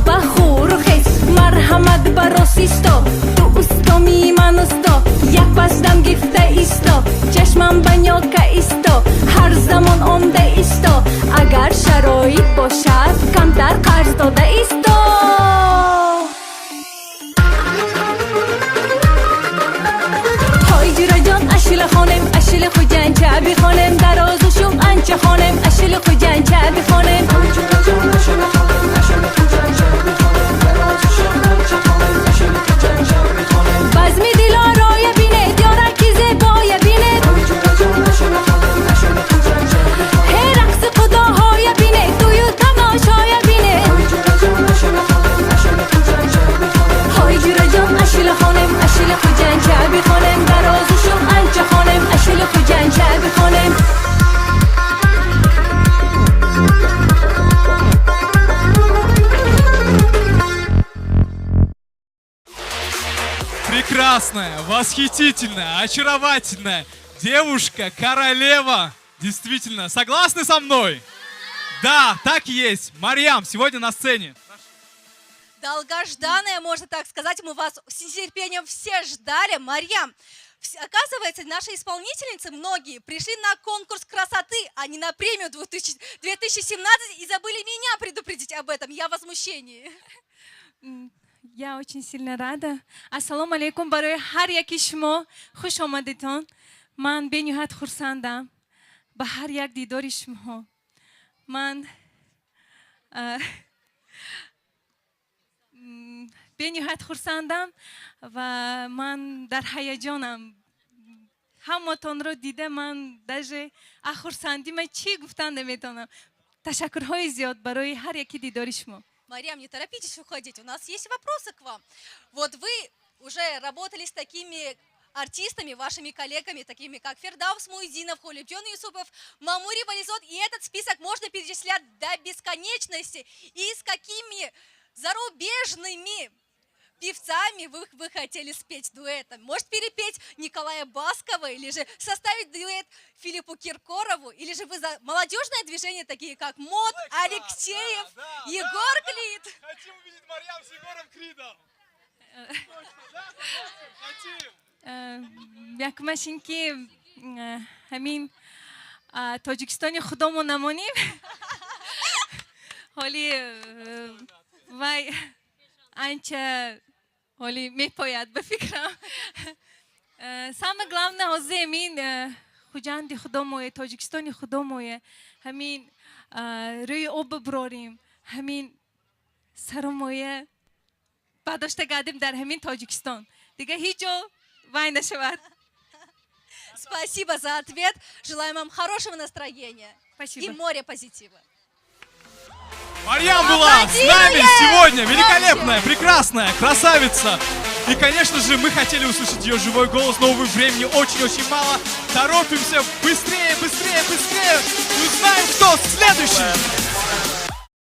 Ба хуру хез, марҳамат, ба рост исто. Ту устоми ман, усто, як пас дам гифта исто. Чашмам ба нёка исто, ҳар замон омда исто. Агар шароит бошад, камтар қарз дода исто. Ҳой, ҷураҷон, ашула хонем, ашули Хуҷанча бихонем. Дарозу шух анча хонем, ашули Хуҷанча бихонем. Ой, ҷураҷон, ашула хонем, ашули Хуҷанча бихонем. Дарозу шух анча хонем, ашули Хуҷанча бихонем. Базми дилороя бинед, ёраки зебоя бинед. Ой, ҷураҷон, ашула хонем, ашули Хуҷанча бихонем. Ҳе, рақси худоҳоя бинед, тӯю тамошоя бинед. Ой, ҷураҷон, ашула хонем, ашули Хуҷанча бихонем. Ҳой, ҷураҷон, ашула хонем, ашули Хуҷанча бихонем. Дарозу шух анча хонем, ашули Хуҷанча бихонем. Прекрасная, восхитительная, очаровательная девушка, королева. Действительно, согласны со мной? Да, так и есть. Марьям сегодня на сцене. Долгожданная, можно так сказать, мы вас с нетерпением все ждали. Марьям, оказывается, наши исполнительницы, многие, пришли на конкурс красоты, а не на премию 2017 и забыли меня предупредить об этом. Я в возмущении. Я очень сильно рада. Ассалому алейкум барои ҳар яки шумо. Хуш омадедон. Ман бениҳоят хурсандам ба ҳар як дидори шумоҳо. Ман бениҳоят хурсандам ва ман дар ҳаяҷонам. Ҳаматонро дида, ман даже аз хурсандӣ ман чӣ гуфтан наметавонам. Ташаккурҳои зиёд барои ҳар яки дидори шумо. Марьям, не торопитесь уходить, у нас есть вопросы к вам. Вот вы уже работали с такими артистами, вашими коллегами, такими как Фирдавс Муидинов, Холибджон Юсупов, Мамури Вализод, и этот список можно перечислять до бесконечности. И с какими зарубежными певцами вы хотели спеть дуэтом? Может, перепеть Николая Баскова, или же составить дуэт Филиппу Киркорову, или же вы за молодежное движение, такие как Мот, Алексеев, Егор Крид? Хотим увидеть Марьям с Егором Кридом. Точно, да? Хотим. Якумаш ин ки ҳамин Тоҷикистони худомон намонем. Ҳоли вай анча ҳоли мепояд, ба фикрам. Самое главное, ҳозир ҳамин Хуҷанди худомое, Тоҷикистони худомое, ҳамин рӯи об биброрем, ҳамин саромоя бардошта гардем дар ҳамин Тоҷикистон. Дигар ҳеҷ ҷо вай нашавад. Спасибо за ответ. Желаем вам хорошего настроения Спасибо. И море позитива. Марьям была с нами сегодня. Великолепная, прекрасная, красавица. И, конечно же, мы хотели услышать ее живой голос, но, увы, времени очень-очень мало. Торопимся. Быстрее, быстрее, быстрее. Узнаем, кто следующий.